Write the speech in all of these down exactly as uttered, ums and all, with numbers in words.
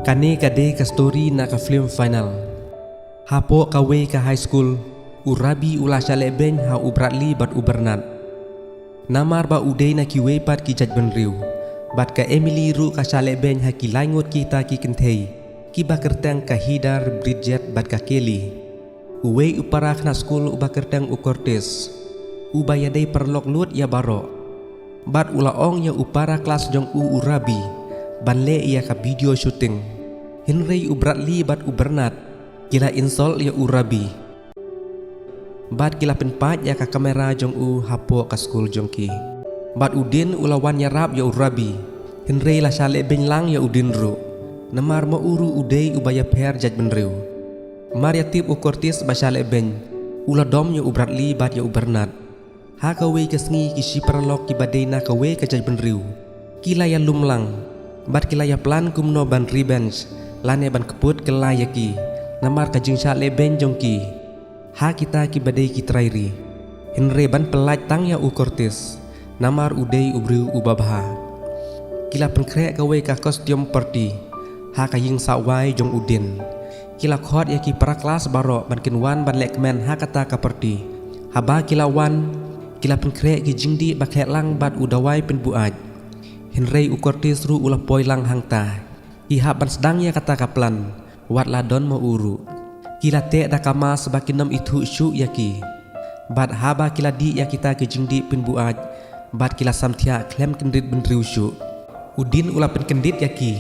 Kane ka dei ka story na ka film Final. Hapoh kawei ka high school, u Rabi u la shah lehbeiñ ha u Bradley bad u Bernard. Namar ba u dei na kiwei pat ki jaitbynriew, bad ka Emily ruh ka shah lehbeiñ ha ki laingut kita ki kynthei, kiba kyrteng ka Heather, Bridget bad ka Kelly. Uwei u para khynnah skul uba kyrteng u Curtis, uba ïadei paralok lut ïa baroh, bad u la ong ïa u para klas jong u, u Rabi, ban leh ïa ka video shooting. Hynrei u Bradley bad u Bernard ki la insult ïa u Rabi, bad ki la pynpait ïa ka kamera jong u hapoh ka skul jong ki. Bad u Dean u la wan ïarap ïa u Rabi, hynrei la shah lehbeiñ lang ïa u Dean ruh, namar ma u ruh u dei uba ïapher jaitbynriew. Mar ïa tip u Curtis ba shah lehbeiñ, u la dom ïa u Bradley bad ïa u Bernard. Ha kawei ka sngi, ki shi paralok kiba dei na kawei ka jaitbynriew ki la ïalum lang, bad ki la ïaplan kumno ban revenge, lane ban kput kylla ïa ki, namar ka jingshah lehbeiñ jong ki ha kita kiba dei ki trai ri. Hynrei ban pyllait tang ïa u Curtis, namar u dei u briew uba bha. Ki la pynkhreh kawei ka costume party ha ka ïing sah wai jong u Dean. Ki la khot ïa ki para klas baroh ban kin wan ban lehkmen ha kata ka party. Haba ki la wan, ki la pynkhreh ki jingdih ba khleh lang bad u dawai pynbuaid. Hynrei u Curtis ruh u la poi lang hangta. Ki hap ban sdang ïa kata ka plan, wat la don ma u ruh. Ki la teh da ka mask ba kin ym ithuh shuh ïa ki. Bad haba ki la dih ïa kita ki jingdih pynbuaid, bad ki la samthiah khlem kyndit bynriew shuh, u Dean u la pynkyndit ïa ki.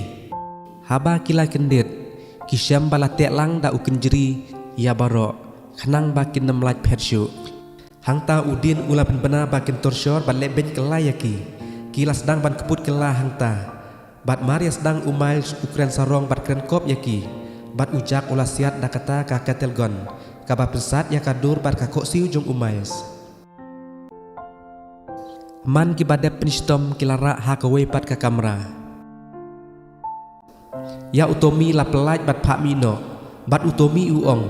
Haba ki la kyndit, ki shem ba la teh lang da u kynjri ïa baroh, khnang ba kin ym lait phet shuh. Hangta u Dean u la pynbna ba kin torture bad lehbeiñ kylla ïa ki. Ki la sdang ban kput kylla hangta. Bad mar ïa sdang, u Miles u kren sarong bad kren kop ïa ki. Bad u Jack u la siat da kata ka kettle gun, kaba pynsat ïa ka dur bad ka khohsiew jong u Miles. Man kiba dep pynshitom ki la rah ha kawei pat ka kamra. Ïa u Tommy la pyllait bad phah mih noh. Bad u Tommy u ong,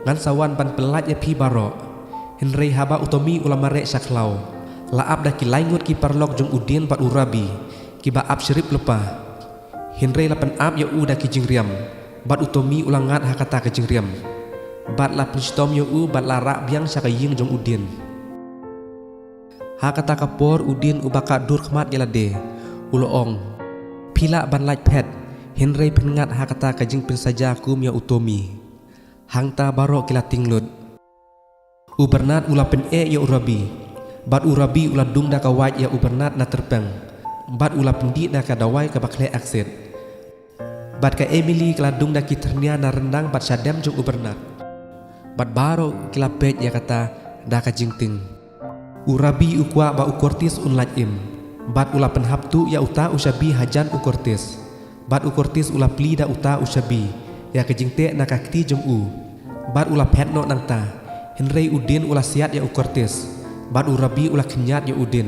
ngan sa wan ban pyllait ïa phi baroh. Hynrei haba u Tommy u la mareh sha khlaw, la ap da ki laingut ki paralok jong u Dean bad u Rabi, kiba ap syrip lypa. Hynrei la pynap ïa u da ki jingriam, bad u Tommy u la ngat ha kata ka jingriam. Bad la pynshitom ïa u bad la rah biang sha ka ïing jong u Dean. Ha kata ka por u Dean uba ka dur khmat ïa lade, u la ong, phi lah ban lait phet, hynrei phin ngat ha kata ka jingpynsaja kum ïa u Tommy. Hangta baroh ki la tieng lut. U Bernard u la pyneh ïa u Rabi, bad u Rabi u la dung da ka wait ïa u Bernard na tyrpeng, bad u la pyndih da ka dawai kaba khleh aksid. Bad ka Emily ka la dung da ki thyrnia na ryndang bad shadem jong u Bernard. Bad baroh ki la peit ïa kata da ka jingtieng. U Rabi u kwah ba u Curtis un lait im, bad u la pynhap tuh ïa uta u shabi hajan u Curtis. Bad u Curtis u la plie da uta u shabi ïa ka jingteh na ka kti jong u. Bad u la phet noh nangta, hynrei u Dean u la siat ïa u Curtis, bad u Rabi u la khynñiat ïa u Dean.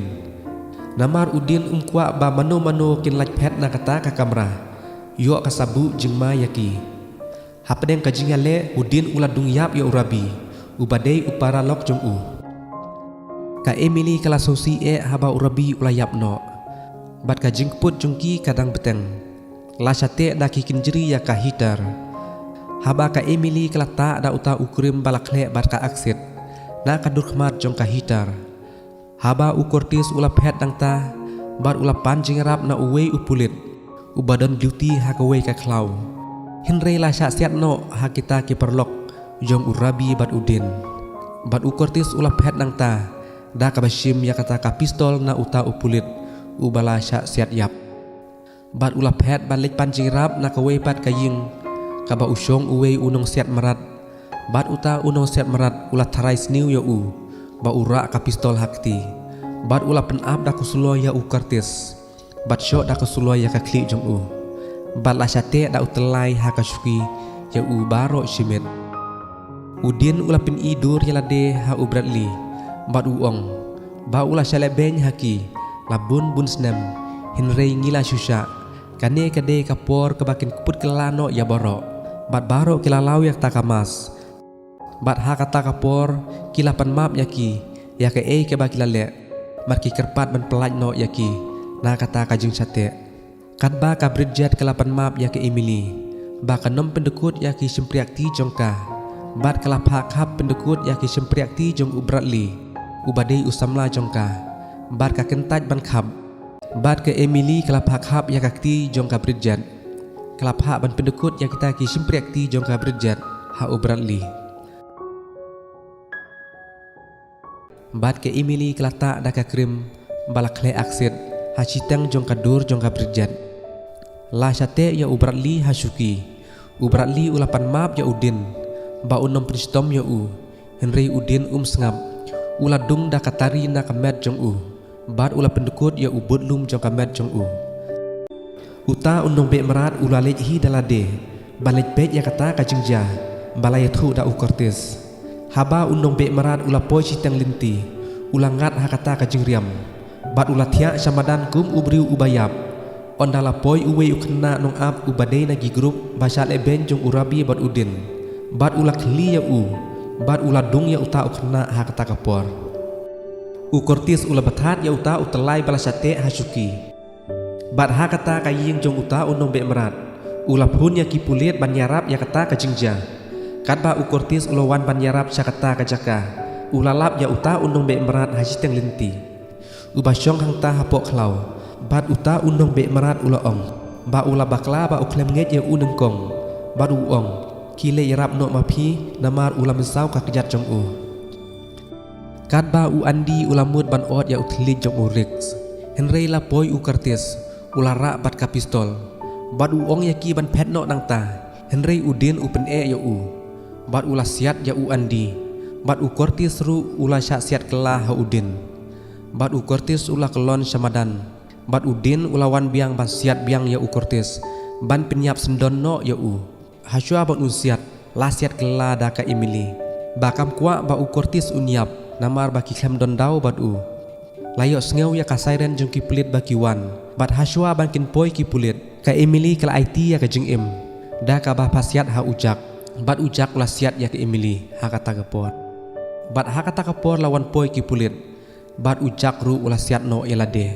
Namar u Dean um kwah ba mano mano kin lait phet na kata ka kamra, ïoh ka sa buh jingma ïa ki. Hapdeng ka jingïaleh, u Dean u la dung ïap ïa u Rabi, uba dei u paralok jong u. Ka Emily ka la sngewsih eh haba u Rabi u la ïap noh, bad ka jingkput jong ki ka dang bteng. La shateh da ki kynjri ïa ka heater. Haba ka Emily ka la tah da uta u cream ba la khleh bad ka aksid na ka dur khmat jong ka heater. Haba u Curtis u la phet nangta, bad u la pan jingïarap na uwei u pulit uba don duty ha kawei ka khlaw. Hynrei la shah siat noh ha kita ki paralok jong u Rabi bad u Dean. Bad u Curtis u la phet nangta da kaba shim ïa kata ka pistol na uta u pulit uba la shah siat ïap. Bad u la phet ban leit pan jingïarap na kawei pat ka ïing, kaba u shong uwei u nongsiat mrad. Bad uta u nongsiat mrad u la tharai sniew ïa u, ba u rah ka pistol ha kti. Bad u la pynap da ka suloi ïa u Curtis, bad shoh da ka suloi ïa ka khlieh jong u. Bad la shateh da u tyllai ha ka shuki ïa u baroh shi miet. U Dean u la pyni dur ïa lade ha u Bradley, bad u ong ba u la shah lehbeiñ ha ki la bun bun snem, hynrei ngi la shu shah. Kane ka dei ka por kaba kin kput kylla noh ïa baroh. Bad baroh ki la law ïa kata ka mask. Bad ha kata ka por ki la pan map ïa ki ïa kaei kaba ki la leh, bad ki kyrpad ban pyllait noh ïa ki na kata ka jingshateh. Katba ka Bridget ka la pan map ïa ka Emily, ba kan ym pyndykut ïa ki shympriahkti jong ka. Bad ka la phah khap pyndykut ïa ki shympriahkti jong u Bradley, uba dei u samla jong ka. Bad ka kyntait ban khap. Bad ka Emily ka la phah khap ïa ka kti jong ka Bridget. Ka la phah ban pyndykut ïa kita ki shympriahkti jong ka Bridget ha u Bradley. Bad ka Emily ka la tah da ka cream ba la khleh aksid ha shiteng jong ka dur jong ka Bridget. La shah teh ïa u Bradley ha shuki. U Bradley u la pan map ïa u Dean ba un ym pynshitom ïa u. Hynrei u Dean um sngap. U la dung da ka tari na ka met jong u. Bad u la pyndykut ïa u budlum jong ka met jong u. Uta u nongbeh mrad u la leit hi da lade ban leit peit ïa kata ka jingjia ba la ïathuh da u Curtis. Haba u nongbeh mrad u la poi shiteng lynti, u la ngat ha kata ka jingriam. Bad u la thiah sha madan kum u briew uba ïap. Ynda la poi uwei u khynnah nongap uba dei na ki grup ba shah lehbeiñ jong u Rabi bad u Dean. Bad u la khylli ïa u. Bad u la dung ïa uta u khynnah ha kata ka por. U Curtis u la bthat ïa uta u tyllai ba la shah teh ha shuki. Bad ha kata ka ïing jong uta u nongbeh mrad, u la phone ïa ki pulit ban ïarap ïa kata ka jingjia. Katba u Curtis u la wan ban ïarap sha kata ka jaka, u la lap ïa uta u nongbeh mrad ha shiteng lynti, uba shong hangta hapoh khlaw. Bad uta u nongbeh mrad u la ong ba u la bakla ba u khlem ngeit ïa u nyngkong. Bad u ong, ki leit ïarap noh ma phi, namar u la mynsaw ka kjat jong u. Katba u Andy u la mut ban ot ïa u thylliej jong u Riggs, hynrei la poi u Curtis, u la rah bad ka pistol. Bad u ong ïa ki ban phet noh nangta, hynrei u Dean u pyneh ïa u. Bad u la siat ïa u Andy. Bad u Curtis ruh u la shah siat kylla ha u Dean. Bad u Curtis u la kyllon sha madan. Bad u Dean u la wan biang ban siat biang ïa u Curtis ban pynïap syndon noh ïa u. Hashwa ban un siat, la siat kylla da ka Emily. Ba kam kwah ba u Curtis un ïap, namar ba ki khlem don daw bad u. La ïohsngew ïa ka siren jong ki pulit ba ki wan. Bad hashwa ban kin poi ki pulit, ka Emily ka la aiti ïa ka jingim da kaba phah siat ha u Jack. Bad u Jack u la siat ïa ka Emily ha kata ka por. Bad ha kata ka por la wan poi ki pulit. Bad u Jack ruh u la siat noh ïa lade.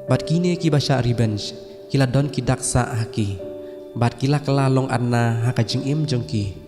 Bad kine kiba shah revenge ki la don ki dak sah ha ki. Bad ki la kylla long anna ha ka jingim jong ki.